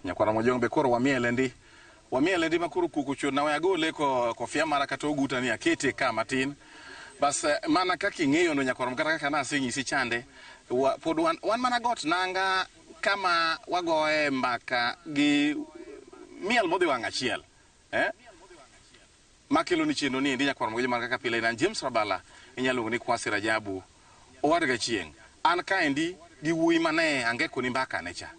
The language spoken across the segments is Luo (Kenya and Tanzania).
Nyakwara Mojong be koro wamiele ndi. Wamiele ndi makoro kuku chon na we agole ko kofia mara kata oguta ni akete ka matin. Bas mana kaka ing'eyo no nyakwara kata kaka nasenyisi chande pod wan mana got nanga kama wagoye mbaka gi miel modhi wang' achiel. Makelo ni chenro ni endi nyakwara Mojong mana kaka pile en James Rabala inyalo luongo ni Kwasi Rajabu owadga chieng'. An kaendi gi wuoyi mane angeko ni mbaka ne cha.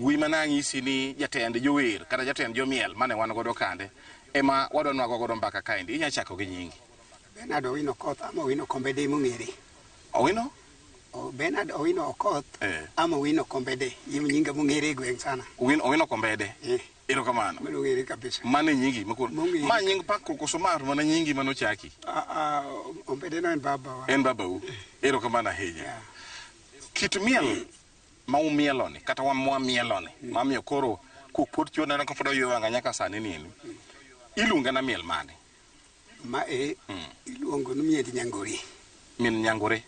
Wuoyi mane anyisi ni jatend jower kata jatend jomiel mane wan godo kande ema wadwa nwago godo mbaka kaendi. Inya chako gi nyingi. Bernard Owino Okoth ama Owino Kombede mong'ere. Owino? Bernard Owino Okoth ama Owino Kombede. Nyinga mong'ere e gweng' sana. Owino Kombede. Erokamano. Mano ong'ere kabisa. Mano e nyingi makoro. Ma nying pakruok koso mar mana nyingi manochaki? Ombede no en babawa. En babau. Erokamano ahinya. Kit miel ma umieloni kata mwamieloni mamiyo koro kuok pod chon neno ka pod oywe wang'a nyaka sani ni endi. Iluonge na miel mane? Ma e iluongo ni miend Nyangore. Miend Nyangore?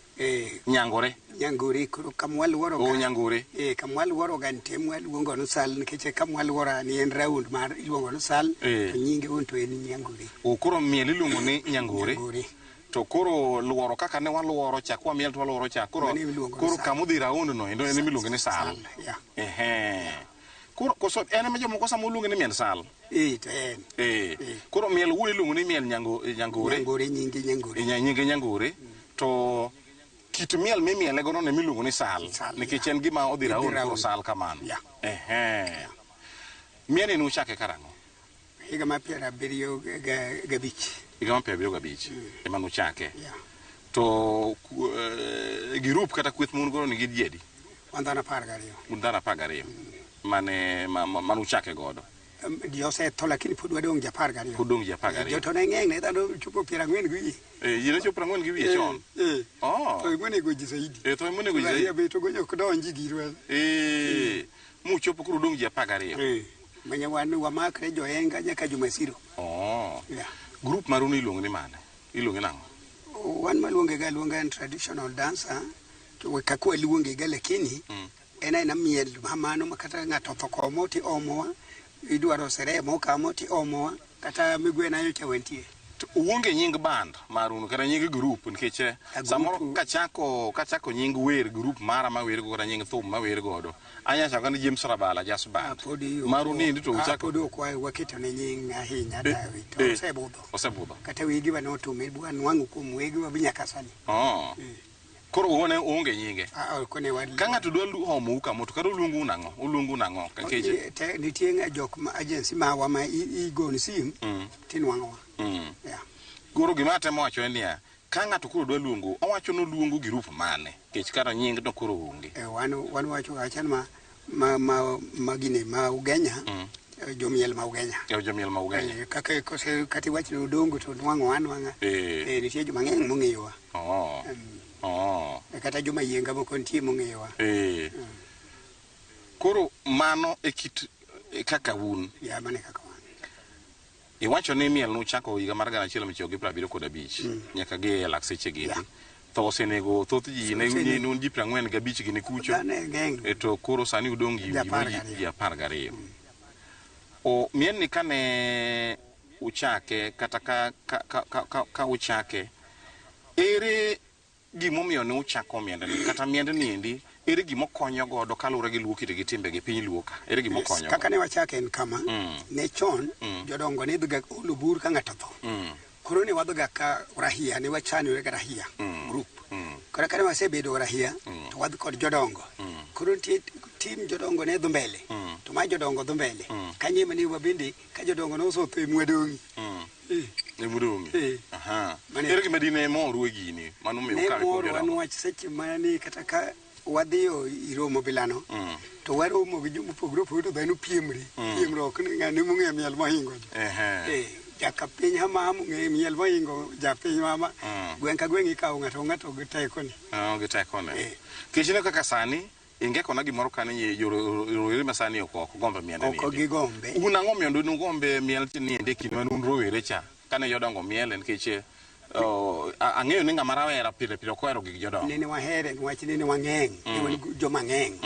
Nyangore? Nyangore koro kama waluoro ga. Oh, Nyangore. Kama waluoro ga nitie mwaluongo ni Sal nikech kama waluoro ni en round mar iluongo ni Sal to nyinge wuon to en Nyangore. O koro miel iluongo ni Nyangore. Nyangore. To koro luoro kaka ne waluoro cha kwa miel to waluoro cha koro koro kama odhi round no endo en miluongo ni Sal. Yeah. Ehe. Koro koso en ema jomoko sama oluonge ni miel Sal. To en. Koro miel wuon iluongo ni miel Nyangore. Nyangore nyinge Nyangore. Nyinge Nyangore. To kit miel mimiele godo ne miluongo ni Sal. Nikech en gima odhi round koro Sal kamano. Ehe. Miel ni uchake karang'o? Higa mar 75. Higa mar 75 ema nuchake. To girup kata kweth mun godo ni gi ji adi? Wan dhano 12. Un dhano 12 mane manuchake godo. Ji osetho lakini pod wadong' ji 12. Pod dong' ji 12. Jo to ne ng'eny ne dhano chopo 40 gi wiye. Ji ne chopo 40 gi wiye chon. To imonego ji zaidi. To imonego ji zaidi. Be to gonyo ok donji girwa. Muchopo koro dong' ji 12. Manya wan wamakre johenga nyaka Jumasiro. Group maru ni iluongo ni mane? Iluonge nang'o? Wan maluonge ga luonga en traditional dancer. To kaka waluonge ga lakini en aena miel mano ma kata ng'ato otho komo ti omowa, idwaro sherehe moko kamo ti omowa, kata migwena nyocha wantie. To uonge nying band maru kata nying group nikech samoro kachako nying wer group mara ma wer godo kata nying thum ma wer godo anya chako ni James Rabala Jazz Band. Maru ni to uchako pod ok waketo ne nying ahinya dawi to osebudho. Osebudho. Kata wegi wa notume bwa nwang'o kuom wegi wa nyaka sani. Koro uone onge nyinge. Ka ng'ato dwa omo kamo to kata oluongo nang'o? Oluongo nang'o? Nikech nitie jok ma agency mawa ma igoni sim tinwang'owa. Koro gima atemo wacho en niya, ka ng'ato koro dwa luongo, owacho noluongo girup mane? Nikech kata nying to koro onge. Wan wacho achan ma gine ma Ugenya, jomiel ma Ugenya. Jomiel ma Ugenya. Kaka kose kata iwach ni odongo to nwang'o anwang'a. Nitie joma ng'eny mong'eyowa. Kata joma yienga moko nitie mong'eyowa. Koro mano e kit kaka un. Ya, mano e kaka wan. Iwacho ni miel nuchako higa mar 1975 nyaka gi e lak seche gi. Tho osenego thoth ji ne un ji 45 gini kucho. To koro sani udong' ji 12. O miel ni kane uchake kata ka uchake ere gimomiyo ne uchako miendni kata miendni endi ere gimokonyo godo kaluwore gi luo kit gi timbe gi piny luo ka ere gimokonyo kaka ne wachake en kama ne chon jodongo ne dhiga olo bur ka ng'ato tho. Koro ne wadhiga ka rahia ne wachanore ga rahia group. Koro kane wasebedo rahia to wadhi kod jodongo. Koro nitie tim jodongo ne dhi mbele to ma jodongo dhi mbele. Kanyo ema ne wabende ka jodongo nosetho e mwadong'i. Emudong'i. Ere gima dine moru e gini mano miyo ukawe kuom jodongo? Ne moro wach seche mane kata ka wadhiyo iromo bilano to waromo gi jomopogore opogore to dhano piemre piemruok ni ng'ane mong'eyo miel mohingo jo. Jaka piny hamam ong'eyo miel mohingo japiny mama gweng' ka gweng' ikawo ng'ato ng'ato gi tekone. Gi tekone. Kech ineno kaka sani ingekona gimoro kani rowere ma sani ok gombe miende Ok gigombe. Un ang'o miyo nugombe miel niendi e kinde mane un rowere cha kane jodongo miele nikech ang'eyo ni ng'ama rawera pile pile ok ohero gig jodongo. Nene wahere niwach nene wang'eny, ne wan joma ng'eny.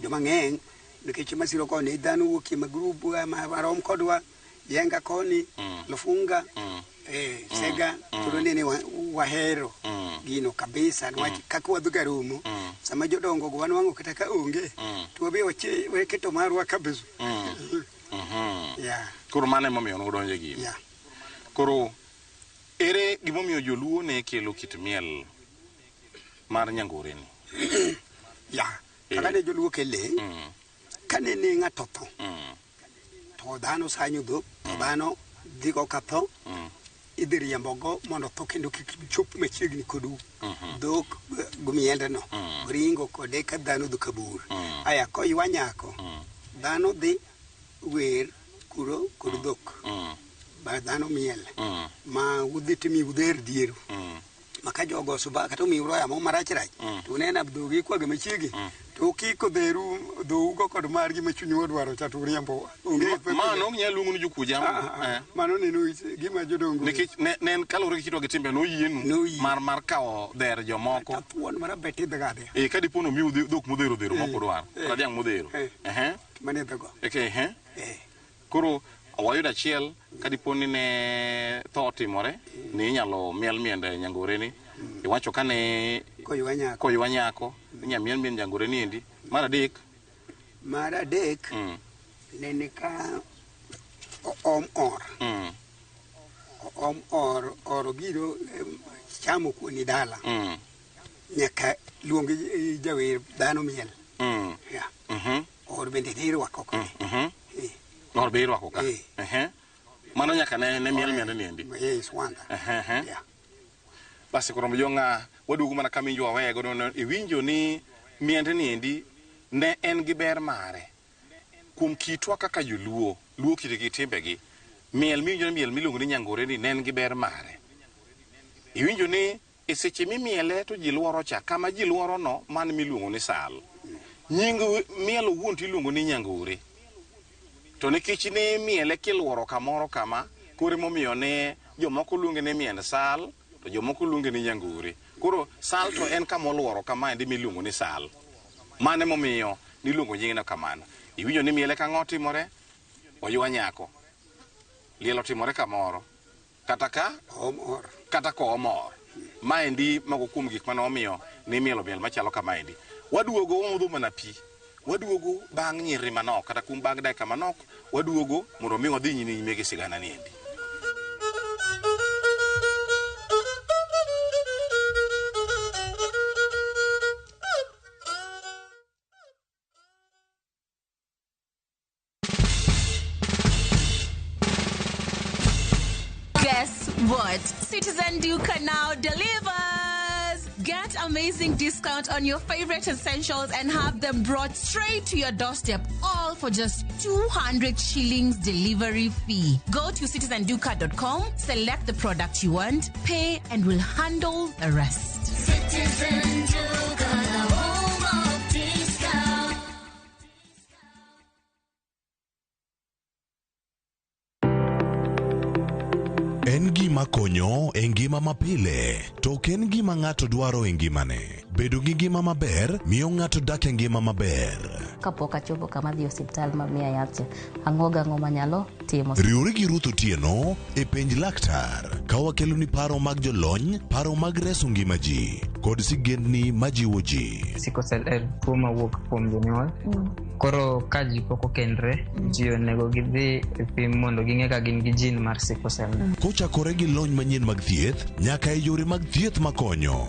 Joma ng'eny nikech masiro koni dhano wuokie ma grup marom kodwa Jenga koni, Lufunga, Sega, koro nene wahero gino kabisa niwach kaka wadhi ga romo sama jodongo go wanwang'o kata ka onge to wabe waketo marwa kabisa. Yeah. Koro mano emomiyo nudonjo e gini. Yeah. Koro ere gimomiyo joluo ne kelo kit miel mar nyangore ni? Yeah. Kaka ne joluo kele, kane ne ng'ato tho, to dhano sanyo dhok, to dhano dhi go ka tho, idhi riembogo mondo tho kendo kik chop machiegni kodu. Dhok go miendeno, ringo kode ka dhano dhi kabur. Aya, koywa nyako, dhano dhi wer kuro kod dhok. Ba dhano miel. Ma udhi timi udher dieru. Ma ka jogo osuba kata omiu roya mo marach rach, to uneno dhogi ikwago machiegni, to ukiko dheru dhougo kod margi ma chunyu odwaro cha to uriembo. Onge Mano ok nyal luongo ni jokuo jamni. Mano neno gima jodongo. Nikech ne en kaluwore gi kitwa gi timbe noyienu mar kawo dher jomoko. Kata thuon marabet idhi ga adhiya. Ka dipo nomiu dhok modhero dhero mok udwar. Kata dhiang' modhero. Mane idhigo. Koro wayudo achiel ka dipo ni ne tho otimore ni inyalo miel miende nyangore ni. Iwacho ka ne koywa nyako. Koywa nyako, inyalo miel miend nyangore ni endi. Mar adek. Mar adek nene ka oom or. Oom or, oro biro chamo kuoni dala. Nyaka luong jawer dhano miel. Yeah. Or bende ne irwako kode. Or be irwako ka. Mano nyaka ne miel miende ni endi. Swanda. Yeah. Basi koro mjonga waduogo mana kama injo waweye godo no, iwinjo ni miende ni endi ne en gi ber mare. Kuom kitwa kaka joluo, luo kitgi gi timbegi, miel miwinjo ni miel miluongo ni nyangore ni ne en gi ber mare. Iwinjo ni e seche mimiele to ji luoro cha, kama ji luoro no mano miluongo ni sal. Nying miel owuon to iluongo ni nyangore. To nikech ne miele kiluoro kamoro kama, koro emomiyo ne jomoko luonge ni miend sal, to jomoko luonge ni nyangore. Koro sal to en kama oluoro kama endi miluongo ni sal. Mano emomiyo niluongo nyingno kamano. Iwinjo ni miele ka ang'o timore? Oywa nyako. Liel otimore kamoro. Kata ka? Omor. Kata ka omor. Maendi mago kuom gik mane omiyo ni mielo miel machalo kamaendi. Waduogo wamodho mana pi. Waduogo bang' nyiri manok, kata kuom bang' dakika manok, waduogo mondo mi wadhi nyime gi sigana ni endi. Guess what? Citizen Duka now delivers! Get amazing discount on your favorite essentials and have them brought straight to your doorstep, all for just 200 shillings delivery fee. Go to citizenduka.com, select the product you want, pay, and we'll handle the rest. Citizen Duka, the home of discount. En gima konyo e ngima mapile, to ok en gima ng'ato dwaro e ngimane. Bedo gi ngima maber miyo ng'ato dak e ngima maber. Kapok achopo kama dhi e osiptal ma miya yath cha, ang'o gang'o manyalo timo. Riwri gi Ruth Otieno e Penj Laktar ka wakeloni paro mag jolony, paro mag reso ngima ji, kod sigendni majiwo ji. Sickle cell en tuo mawuok kuom jonyuol. Koro ka ji pok okendre, ji onego gidhi e pim mondo ging'e ka gin gi gene mar sickle cell. Kochakore gi lony manyien mag thieth nyaka e yore mag thieth makonyo.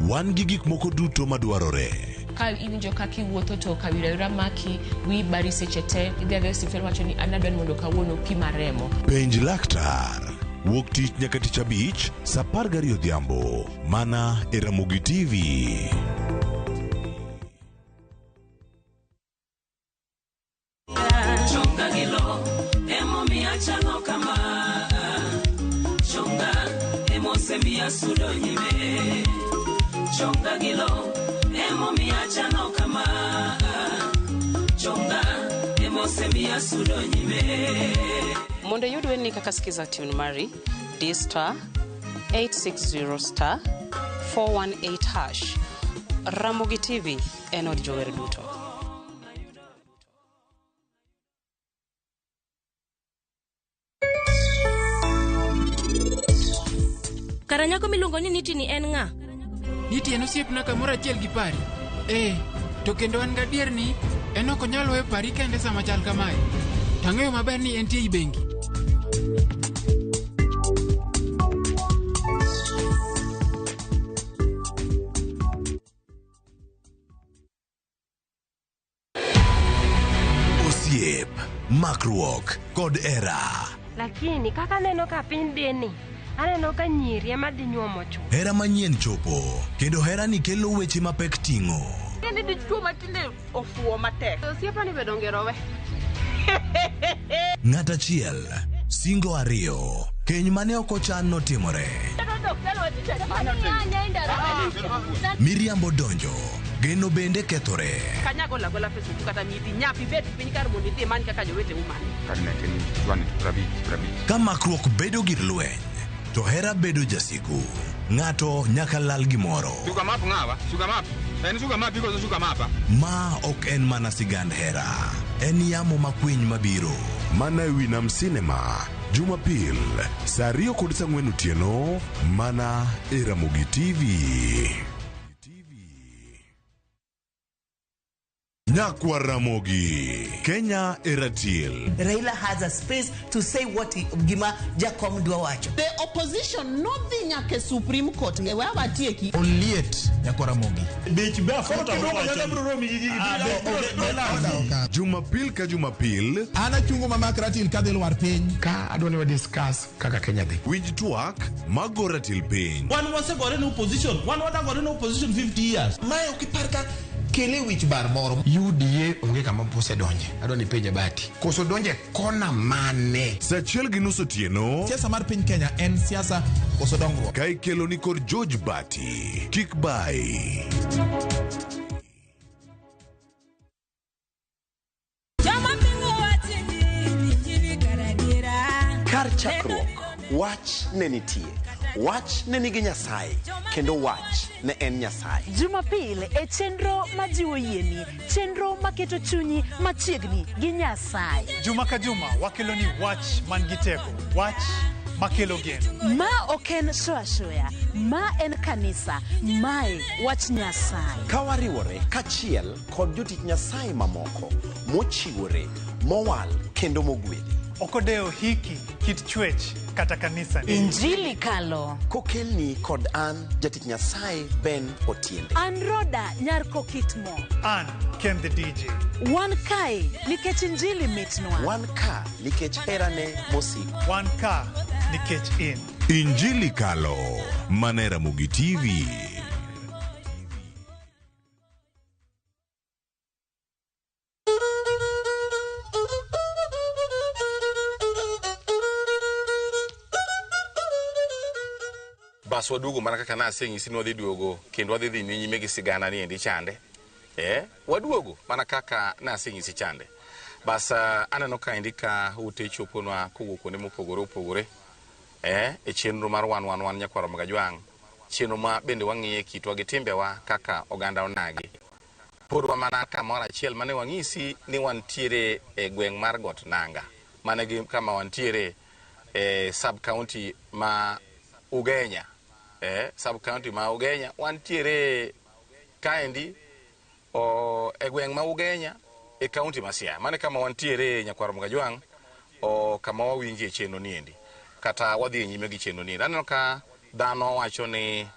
Wan gi gik moko duto madwarore. Ka iwinjo kaka iwuotho to kawira maki, wiyi bari seche te, idhi adhiya e osiptal wacho ni an adwa ni mondo kawuono pima remo. Penj Laktar. Wuok tich nyaka tich abich, saa 12 odhiambo. Mana e Ramogi TV. Emosemiya sudo nyime. Chonga gilo, emomiya chano kama. Chonga, emosemiya sudo nyime. Mondo iyud wendni kaka Skiza tune mari, di star 860 star 418 hash. Ramogi TV en od jower duto. Kara nyako miluongo ni Niti ni en ng'a? Niti en osiepna kamoro achiel gi Pari. Ee, to kendo an gadier ni en ok onyal weyo Pari kende sama chal kamae. To ang'eyo maber ni entie ei bengi. Osiep, makruok kod hera. Lakini kaka aneno ka piny dhi ni, aneno ka nyiri ema dhi nyuomo chwo. Hera manyien chopo, kendo herani kelo weche mapek ting'o. Ni dichuo matinde ofuo matek. Osiepani be dongero we. Ng'at achiel, singo ariyo, keny mane ok ochan notimore. Miriambo donjo, geno bende kethore. Kanyagola gola pesa kata midi nyapi bet piny kar mondo idhi imany kaka joweteu manyo. Ka makruok bedo gir lweny, to hera bedo jasigu. Ng'ato nyaka lal gimoro. Suga map ng'awa? Suga map. En suga map ikoso suga mapa? Ma ok en mana sigand hera, en yamo makwiny mabiro. Mana e wi Nam Cinema, Jumapil, saa 2:40 otieno, mana e Ramogi TV. Nyakwa Ramogi, Kenya e ratil. Raila has a space to say what he, gima Jakom dwa wacho. The opposition nodhi nyaka e Supreme Court e we watieki. Oliet nyakwa Ramogi. Bech be Jumapil ka Jumapil, An achungo mamak ratil kadhi lwar piny. Ka adwa ni wa discuss kaka Kenya dhi. Winj twak mago ratil piny. Wan wasegore ne opposition, wan wadagore ne opposition 50 years. Mae ok ipar ka kele wich bar moro. UDA onge kama osedonje. Adwa ni penje Bati. Koso donje kona mane? Saa 1:30 otieno. Siasa mar piny Kenya en siasa koso dongruok. Ka ikelo ni kod George Bati. Kik bai. Kar chakruok, wach ne nitie. Wach ne nigi Nyasaye, kendo wach ne en Nyasaye. Jumapil e chenro majiwo yieni, chenro maketo chunyi machiegni gi Nyasaye. Juma ka juma wakelo ni wach man gi teko, wach makelo geno. Ma ok en shoya shoya, ma en kanisa, mae wach Nyasaye. Ka wariwore kachiel kod jotich Nyasaye mamoko mochiwore, mowal kendo mogwedhi. Ok odewo hiki, kit chwech kata kanisa ni. Injili kalo. Kokelni kod an jatich Nyasaye Ben Otiende. An Roda nyar Kokitmo. An Ken the DJ. Wan kae nikech injili mitnwa. Wan ka nikech herane mosiko. Wan ka nikech in. Injili kalo, mana e Ramogi TV. Bas waduogo mana kaka naseng'isi ni wadhi duogo kendo wadhi dhi nyime gi sigana ni endi chande. Waduogo mana kaka naseng'isi chande. Bas aneno ka endi ka ute choponwa kowuok kuonde mopogore opogore. E chenro mar wan wan wan nyakwar Ramogi Ajwang'. Chenro ma bende wang'iye kitwa gi timbewa kaka oganda onagi. Pod wa mana kamoro achiel mane wang'isi ni wantiere e gweng' mar Got Nanga. Mane gi kama wantiere e sub county ma Ugenya. Sub county ma Ugenya wantiere kaendi e gweng' ma Ugenya e county ma Siaya. Mane kama wantiere nyakwar Ramogi Ajwang' kama wawinje chenro niendi. Kata wadhi e nyime gi chenro niendi. Aneno ka dhano wacho ni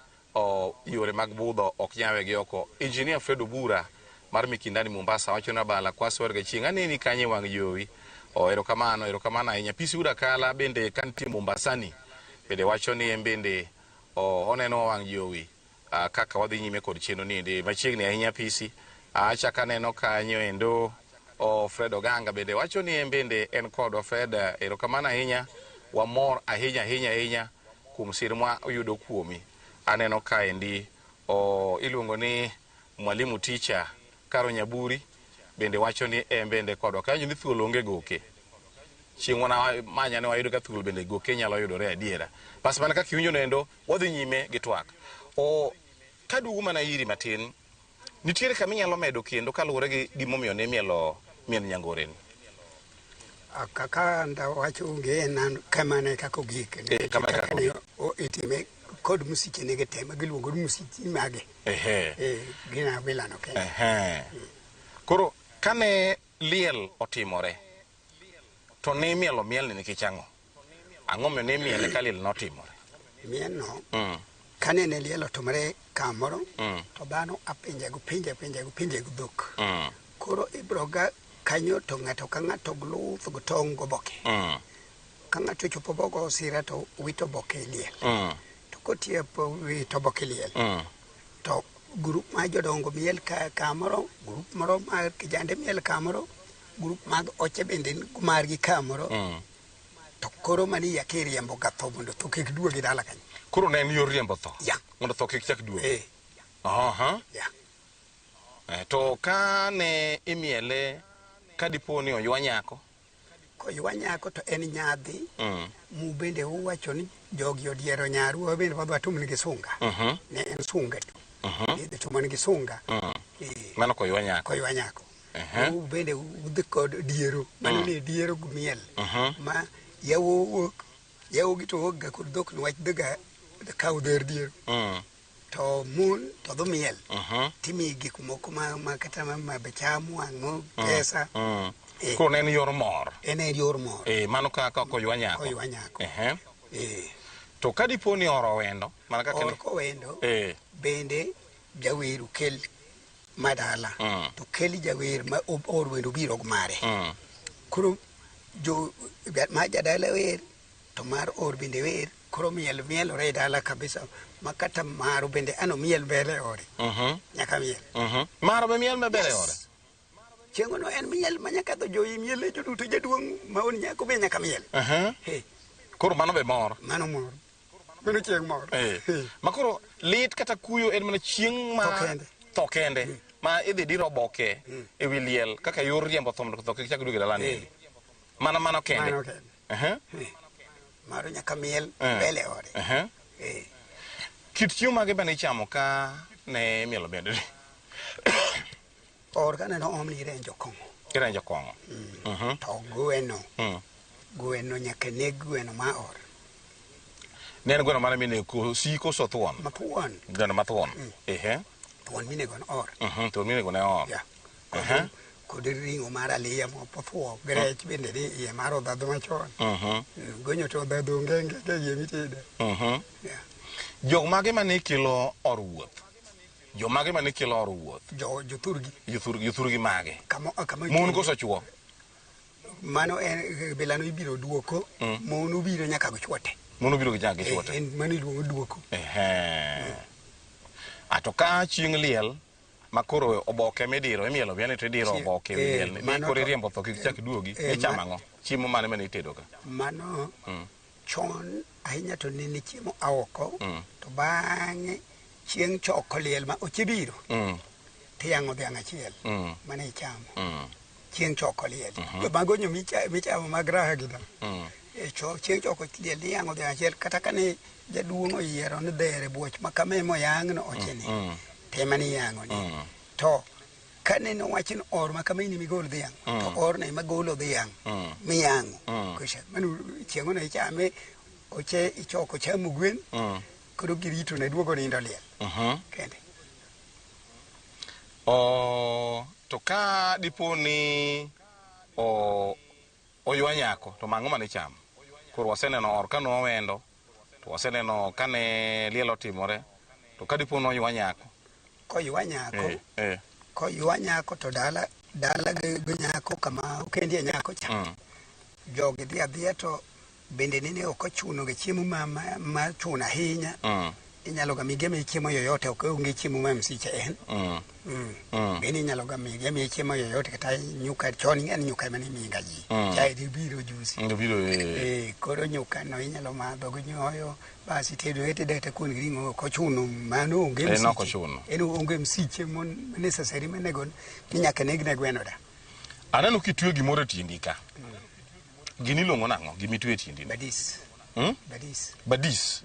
yore mag budho ok nyawe gi oko. Engineer Fred Obura mar Mikindani Mombasa wacho ni abala kwasi warga chieng' aneni kanye wang' jowi. Erokamano, erokamano ahinya. Pisi Uda Kala bende kantie Mombasani bende wacho ni en bende oneno wang' jowi kaka wadhi nyime kod chenro niendi machiegni ahinya Pisi. Achako aneno kanyo endo Fred Oganga bende wacho ni en bende en kodwa. Fred, erokamano ahinya. Wamor ahinya ahinya ahinya kuom sir ma oyudo kuomi. Aneno kaendi o iluongo ni mwalimu ticha Karo Nyaburi bende wacho ni en bende kodwa. Kanyo ni thuol onge goke. Chieng' wana manya ne wayudo ka thuol bende goke nyalo yudore adiera. Bas mana kaka iwinjo nendo, wadhi nyime gi twak. O kaduogo mana iri matin, nitiere kama inyalo medo kendo kaluwore gi gimomiyo ne imielo miel nyangore ni. Kaka ndawacho onge en kamano e kaka ogik. Kamano e kaka Kaka ne itime kod musiche nigi te ma giluongo ni musichi mage. Gin abilano kende. Koro kane liel otimore to ne imielo mielni nikech ang'o? Ang'o momiyo ne imiele ka liel notimore? Mielno kane ne liel otimore kamoro to dhano apinje go pinje pinje go pinje go dhok. Koro ibro ga kanyo to ng'ato ka ng'ato gluth go tong' goboke. Ka ng'ato ochopo bogo osira to wito oboke e liel. To kotieko wito oboke e liel to grup mar jodongo miel kamoro, grup moro mar kijande miel kamoro, grup mag oche bende margi kamoro. To koro mani yake iriembo ga tho mondo tho kik duogi dala kanyo. Koro ne en yor riembo tho? Ya. Mondo tho kik chak duogi? Eh. Aha. Ya. To ka ne imiele ka dipo ni oywa nyako? Koywa nyako to en nyadhi. Mu bende uwacho ni jogi odiero nyaru, wa bende wadwa tumnigi sunga. Ne en sunga to. Idhi tumonigi sunga. Mano koywa nyako. Koywa nyako. U bende udhi kod diero. Mano ni diero gi miel. Ma yawo wuok, yawo gi to wuok ga kod dhok niwach dhiga kawo dher diero. To mon to dhi miel. Timiyi gik moko ma kata ma be chamo, ang'o, pesa. Koro ne en yor mor. En e yor mor. Mano kaka koywa nyako. Koywa nyako. To ka dipo ni oro wendo, mana kaka Or kowendo, bende jawer okel madala. To kel jawer ma or wendo biro gi mare. Koro jo ma jadala wer, to mar or bende wer, koro miel mielore e dala kabisa, ma kata maro bende ano miel mbele ore. Nyaka miel. Maro be miel mbele ore? Chieng'ono en miel ma nyaka dho joyi miel e joduto jaduong' ma on nyako be nyaka miel. Koro mano be mor. Mano mor. Mano chieng' mor. Ma koro lit kata kuyo en mana chieng' ma Tho kende. Tho kende. Ma idhi dir oboke e wi liel kaka yor riembo tho mondo tho kik chak duogo e dalani. Mana mano kende. Mano kende. Maro nyaka miel mbele ode. Kit chiemo mage mane ichamo ka ne imielo bende? Or ka neno om ni irenjo kong'o. Irenjo kong'o. To gweno. Gweno nyaka neg gweno ma or. Ne en gweno mane minego si koso thuon? Mathuon. Gweno mathuon. Thuon minego ne or. Thuon minego ne or. Ya. Kod ring'o mar aliya mopotho, gi rech bende ni iye mar odhadho machon. Gonyo to odhadho onge nge iye mitede. Jok mage mane kelo or wuoth? Jo mage mane kelo or wuoth? Jo jothurgi. Jothurgi mage? Kamo Mon koso chuo? Mano en bilano ibiro duoko, mon obiro nyaka gi chwote. Mon obiro nyaka gi chwote. En mano iluongo duoko. To ka chieng' liel ma koro oboke midiro, imielo miel to idiro oboke e wi liel, koro iriembo tho kik chak duogi, ichamo ang'o? Chiemo mane mane itedo ka? Mano chon ahinya to nene chiemo aoko, to bang'e chieng' choko liel ma ochibiro, tiyang'o dhiang' achiel, mane ichamo. Chieng' choko liel. To mago nyo michamo mag raha gi da. Chieng' choko liel iyang'o dhiang' achiel, kata kane jaduong' oyiero ni dhere buoch ma kama ema oyang'no ochini. Tema ni iyang'o ni. To kane nowach ni or ma kama in ema igol dhiang', to orno ema golo dhiang' miyang'o. Kocha, mano chieng'ono ichame, oche ichoko chamo gwen, koro girito ne duogo nindo liel. Kende. To ka dipo ni oywa nyako, to mang'o mane ichamo? Koro waseneno or ka nowendo, to waseneno kane liel otimore, to ka dipo noywa nyako? Koywa nyako, koywa nyako to dala gi nyako kama okendie nyako cha. Jogi dhi adhiya to bende nene ok ochuno gi chiemo ma chuno ahinya. Inyalo ga migi amiya chiemo yoyote, ok onge chiemo ma msiche en. Bende inyalo ga migi amiya chiemo yoyote kata nyuka chon ing'e ni nyuka ema ne imiga ji. Chae to ibiro jusi. Ibiro, eh. Eh, koro nyuka no inyalo madho gi nyoyo, bas itedo iteda kata kuon gi ring'o ok ochuno mano onge En msiche. ok ochuno. En onge msiche mon necessary monego ni nyaka neg ne gweno da. Aneno kitweyo gimoro e tiendi ka. Gini iluongo nang'o? Gima itweyo e tiendi ni? Badis. Badis. Badis.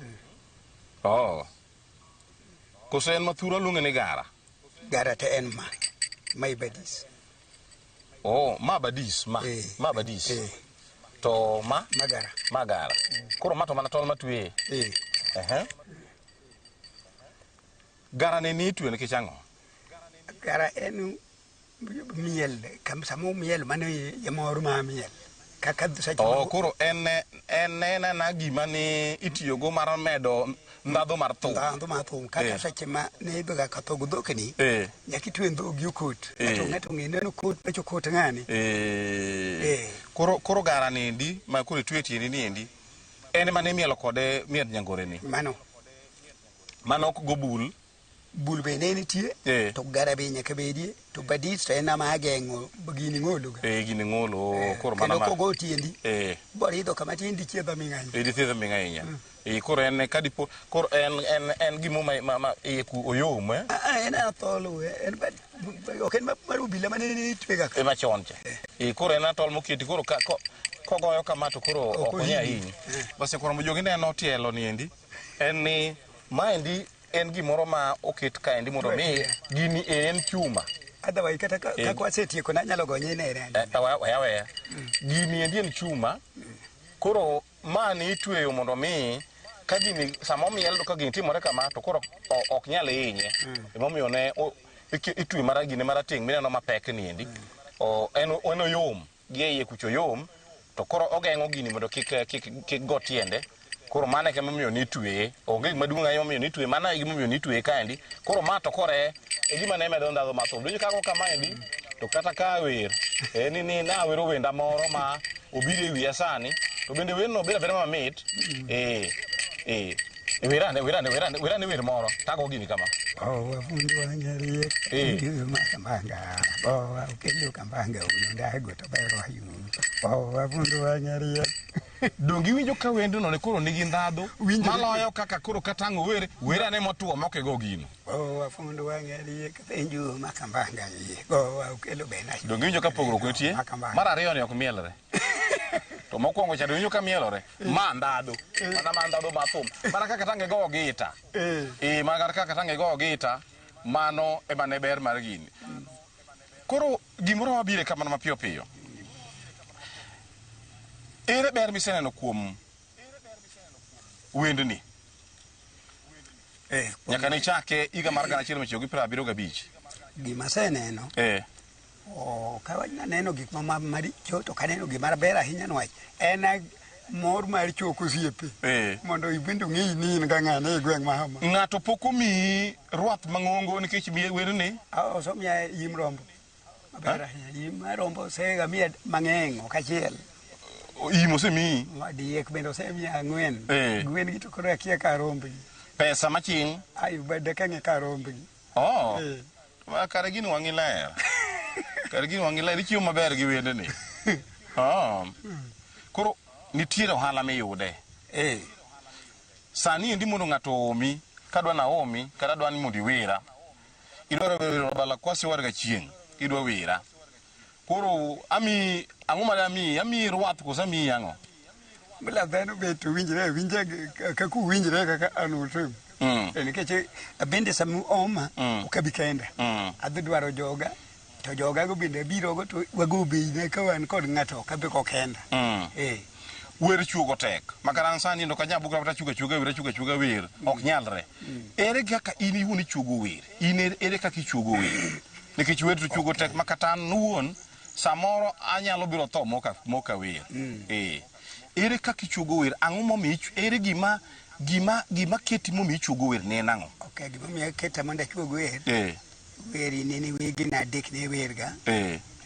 Oh. Koso en mathura luonge ni gara? Gara to en ma. Ma e badis. Oh, ma badis, ma. Ma badis. To ma? Ma gara. Ma gara. Koro ma to mana tol matweye. Ehe. Gara ni ni itweyo nikech ang'o? Gara en miel, sama umiel mano e mor mar miel. Kaka seche Oh, ma- koro en en en ana gima ni itiyogo mar medo ndhadhu mar thum. Ndhadhu mar thum. Kaka seche ma ne idhiga ka thog dhokni, nyaka itwe dhogi okot. Ng'ato ng'ato ng'e ni en okot, pacho okot ng'ani. Koro koro gara niendi ma koro itwe e tiendi niendi en ema ne imielo kode miend nyangore ni. Mano. Mano ok go bul. Bul be ne nitie, to gara be nyaka bedie, to badis to en ama geng'o gini ng'olo ga. Eh, gini ng'olo, koro mana Kendo ma. kogo tiendi, boridho kama tiendi chiedho ming'any. Eh, dithiedho ming'any ahinya. Eh, koro en kadipo, koro en en en gimo ma ma, ma iye ku oyom eh. Ah, ah, en atholo, en bad, ok en mar obila mane itwe ga. E machon cha. Eh, koro en atol moketi koro ka ko kogoyo kama to koro ok onya hinyi. Basi koro jogi neno tielo niendi en ni maendi en gimoro ma oket kaendi mondo mi gini en chuma. Otherwise kata kaka wasetieko nanyalo gonye nere. Weya weya. Gini endi en chuma. Koro ma ni itweyo mondo mi ka gini sama omiel to ka gini timore kama to koro ok nyal hinye. Emomiyo ne itwe mara gine marateng' mineno mapek ni endi. En oyom. Gi e iye kucho yom to koro ogeng'o gini mondo kik kik kik go tiende. Koro mano e gimomiyo nitweye. Onge gima duong' ahinya momiyo nitweye, mano e gimomiyo nitweye kaendi. Koro ma to kore e gima ne medo ndhadhu mar thum. Donjo kago kamaendi to kata ka wer en ni nawero wenda moro ma obiro e wiya sani to bende werno bedo abeda mamit. Werane, werane, werane, werane wer moro tago gini kama. Owa fundi wa nyariek, fundi ma kambanga. Owa okelo kambanga undago to bero ayu. Owa fundi wa nyariek. Donge iwinjo ka wendno ne koro nigi ndhadhu maloyo kaka koro kata ang' ower werane motwo mok igo gino. Owa fundi wa nyariek, penjo ma kambanga iye. Owa okelo bena. Donge iwinjo ka pogruok nitie? Mar ariyo ni ok mielre. To mokwongo cha donge iwinjo ka mielore? Ma ndhadhu. Mana ma ndhadhu ma thum. Mana kaka tang' igo gita. Mana kaka tang' igo gita, mano ema ne ber mar gini. Koro gimoro mabiro e kamano mapiyo piyo. Ere ber miseneno kuom wendni? Nyaka ne chake higa mar gana achiel mia ochiko gi piero abiriyo gabich. Gima aseneno, ka aneno gik maricho to kaneno gima ber ahinya niwach en mor mar choko osiepe mondo ibende ong'eyi ni in ga ng'ane e gweng' ma kama. Ng'ato pok omiyi rwath mang'ongo nikech miye werni? Osemiya yim rombo. Maber ahinya. Yim mar rombo osega miya mang'eny ok achiel. Yim osemiyi? Diek bende osemiya ang'wen. Gwen gi to koro akia kar rombgi. Pesa maching'? Ai, bende kang'e kar rombgi. Oh. Kare gini wang'i ler. Kare gini wang'i ler, ichiemo maber gi wendeni. Oh. Koro nitiere ohala miyude. Sani endi mondo ng'ato oomi, kadwa na oomi, kata adwa ni mondo iwira. Idwaro wero Balakwasi war gachieng', idwa wira. Koro ami, ang'o ma amiyi? Amiyi rwath koso amiyi ang'o? Bila dhano bet to winjre, winje kaka uwinjre kaka an utim. Nikech bende sama uoma, ok abi kenda. Adhi dwaro joga, to joga go bende abiro go to wago bei ne ka wan kod ng'ato ok abi kokenda. Wer chuogo tek. Makata an sani endo kanya buka kata chuga chuga wer chuga chuga wer ok nyalre. Ere kaka in iwuon ichuogo wer? In ere kaka ichuogo wer? Nikech wer to chuogo tek makata an wuon samoro anyalo biro tho moka wer. Ere kaka ichuogo wer? Ang'o momiyo ere gima gima gima keti momiyo ichuogo wer ne en ang'o? Okay, gima omiyo keta mondo achuog wer. Wer nene wegena adek ne wer ga.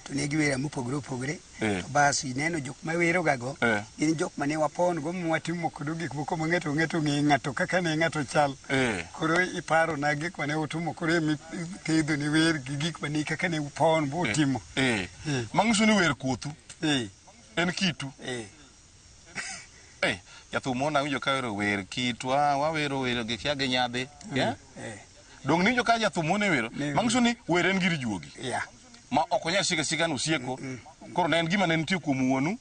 To ne giwera mopogore opogore. Eh. To bas ineno jok ma werogago Eh. gin jok mane wapon go mwatimo kodo gik moko ma ng'ato ng'ato ng'e ng'ato kaka ne ng'ato chal. Eh. Koro iparo na gik mane utimo koro emithedho ni wer gi gik mane kaka ne upon butimo. Eh. Manyiso ni wer kothu. Eh. En kitu. Eh. Eh, jathum moro nawinjo ka wero wer kitwa, wawero wer gi kia gi nyadhi. Yeah? Eh. Dong niwinjo ka jathum moro ne wero. Ne Manyiso ni wer en gir juogi. Yeah. Ma ok onyal sieka sieka ni osieko. Koro ne en gima ne nitie kuom wuonu,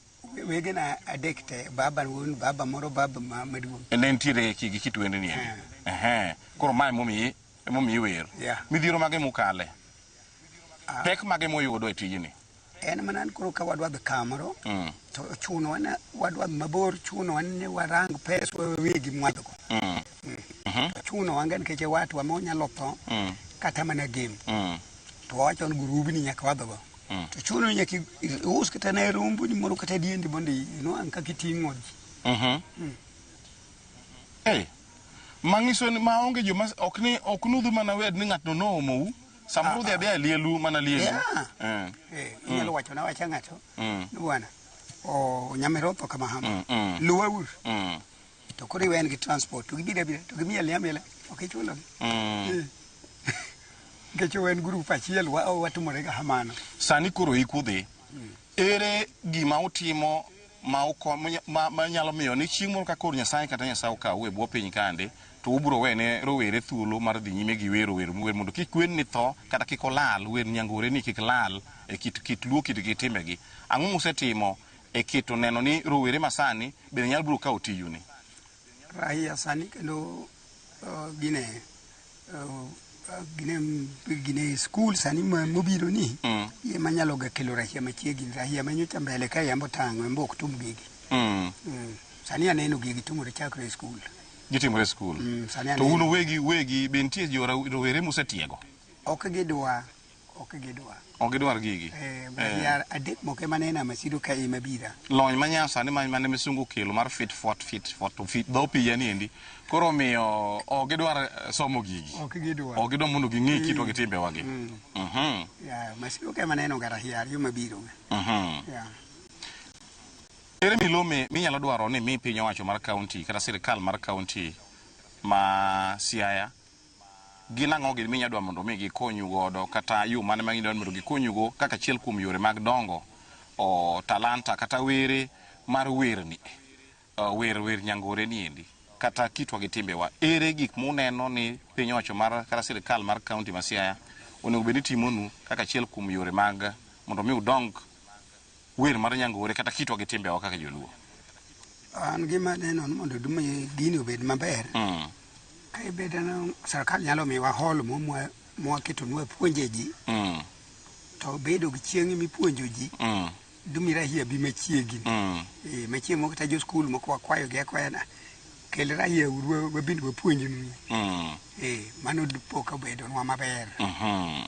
Wegena adek te baba wuon baba moro baba ma maduong'. ne nitiere gi kit wendni endi. Ehe. Koro mae emomiyi emomiyi wer. Yeah. Midhiero mage mukale? Pek mage muyudo e tijni? En mana ni koro ka wadwa dhi kamoro Mm. to chunowa ni wadwa dhi mabor chunowa ni warang pes wawegi mwadhgo. Mm. Mhm. To chunowa nga nikech e watwa ma onyalo tho Mm. kata mana gem. Mm. To wawacho ni gurubni nyaka wadhgo. Mm. To chuno ni nyaka ius kata ne rumbuni moro kata diendi mondo inwang' kaka iting'o ji. Mhm. Mm. Eh. Manyiso ni maonge joma ok ni ok nudhu mana wer ni ng'atno noomou. Samoro udhi adhiya e lielu mana lielu. Yeah. Eh. Eh, inyalo wacho na wacha ng'ato Mm. ni bwana o nyamera otho kama hama. Mm. Mm. Luwa ur. Mm. To koro iwen gi transport to gibiro abira to gimiel amiela ok ichulogi. Mm. Eh. Nikech wan grup achiel wa watimore ga kamano. Sani koro ikudhi. Ere gima utimo ma uko ma, ma nyalo miyo ni chieng' moro ka koro Nyasaye kata Nyasaye okawu e bwo piny kande to ubiro wene rowere thuolo mar dhi nyime gi wero wer wer mondo kik wer ni tho kata kik olal wer nyangore ni kik lal e kit kit luo kit gi timbegi. Ang'o musetimo e keto neno ni rowere masani bende nyalo biro kawo tijuni? Raia sani kendo uh, gine uh, gine gine skul sani ma- mobiro ni Mm. ema nyalo ga kelo rahia machiegni rahia ma nyocha mbele ka yambo tang'o embo ok tum gigi. Mm. Mm. Sani aneno gigi timore chakre e skul. Gitimore e skul. Mm, sani To un aneno. wegi wegi be nitie jo rowere musetiego? Ok gidwa, ok gidwa. Ok gidwar gigi. Eh, Eh. rahia adek moko ema neno Masiro ka ema bira. Lony manyasani ma mane misungu okelo mar fit fort fit fort to fit dho piya ni endi koro omiyo ok gidwar eh, somo gigi. Ok gidwa. Ok gidwar mondo ging'e kitwa gi timbewagi. Mm. Mhm. Ya, Masiro ka ema neno ga rahia ariyo mabiro. Mhm. Ya. Ere milome minyalo dwaro ni mi piny owacho mar kaunti kata sirikal mar kaunti ma Siaya gin ang'o gini minyalo dwaro mondo mi gikonyu godo kata yo mane ma ginyalo mondo gikonyugo kaka achiel kuom yore mag dongo o talanta kata were mar werni uh, wer wer nyangore ni endi kata kitwa gi timbewa ere gik muneno ni piny owacho mar kata sirikal mar kaunti ma Siaya onego bed ni timonu kaka achiel kuom yore mag mondo mi udong wer mar nyangore kata kitwa gi timbewa kaka joluo An gima aneno ni mondo dumi gini obed maber mm. ka ibedo ni sirkal nyalo miwa hall mo mwa mwaketonwa puonje ji Mm. to bedo gi chieng' mipuonjo ji Mm. dumi rahia bi machiegni. Mm. Eh, machieng' moko kata jo skul moko wakwayo gi akwaya na kel rahia uru wabind wapuonjnu. Mm. Eh, mano dipo ka obedonwa maber. Mhm.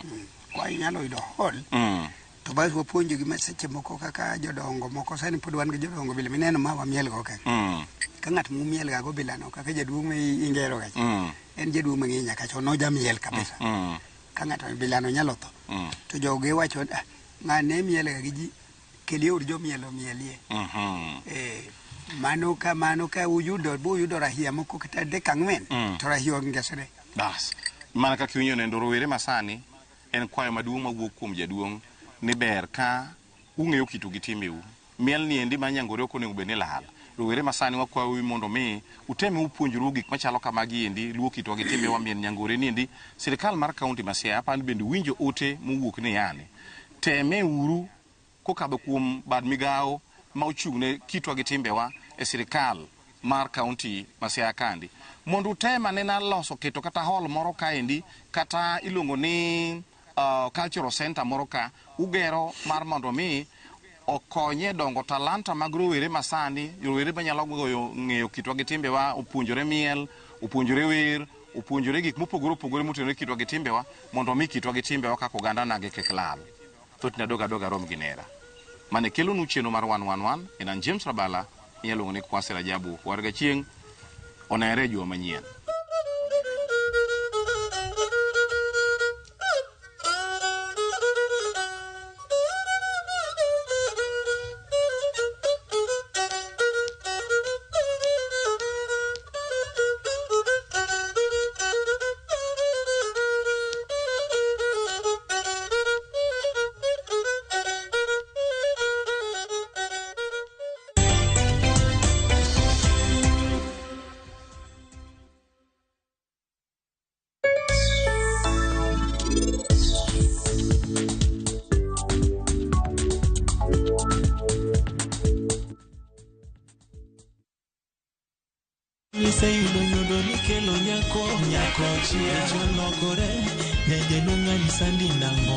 Kwa inyalo yudo hall Mm. to bas wapuonjogi ma seche moko kaka jodongo moko sani pod wan gi jodongo bila mineno ma wamiel go ka. Mm. Ka ng'at mumiel ga go bilano kaka jaduong' ma ingero ga. Mm. En jaduong' mang'eny nyaka chon nojamiel kabisa. Mm. Ka ng'ato bilano nyalo tho Mm. to joge wacho "Ah, ng'ane miel ga gi ji kelie uru jomiel omielie. Mhm. Eh, mano ka mano ka uyudo buyudo rahia moko kata adek ang'wen Mm. to rahia ongesre. Bas. Mana kaka iwinjo nendo rowere masani en kwayo maduong' mawuok kuom jaduong' ni ber ka ung'eyo kitu gi timbeu. Miel ni endi mar nyangore ok onego bed ni lal. Rowere masani wakwayou mondo mi utem upuonjru gik machalo kamagi endi, luo kitwa gi timbewa miel nyangore ni endi. Sirikal mar kaunti ma Siaya apani bende winjo ote mowuok ni yani. Teme uru kokadho kuom bad migawo ma ochung' ne kitwa gi timbewa e sirikal mar kaunti ma Siaya kandi mondo utem anena loso keto kata hall moro kaendi kata iluongo ni uh, cultural center moro ka ugero mar mondo mi okonye dongo talanta mag rowere masani rowere manyalo goyo ng'eyo kitwa gi timbewa opuonjore miel opuonjore wer opuonjore gik mopogore opogore motenore kitwa gi timbewa mondo mi kitwa gi timbewa kaka oganda nage kik lal thothne adoga adoga rom gi nera mane kelonu chenro mar 111 en an James Rabala inyalo luongo ni Kwasi Rajabu warga chieng' onere e juma manyien Niseyudo nyodo nikelo nyako. Nyako chia. Cholokore. Nyajaluo ng'ani sandi nang'o.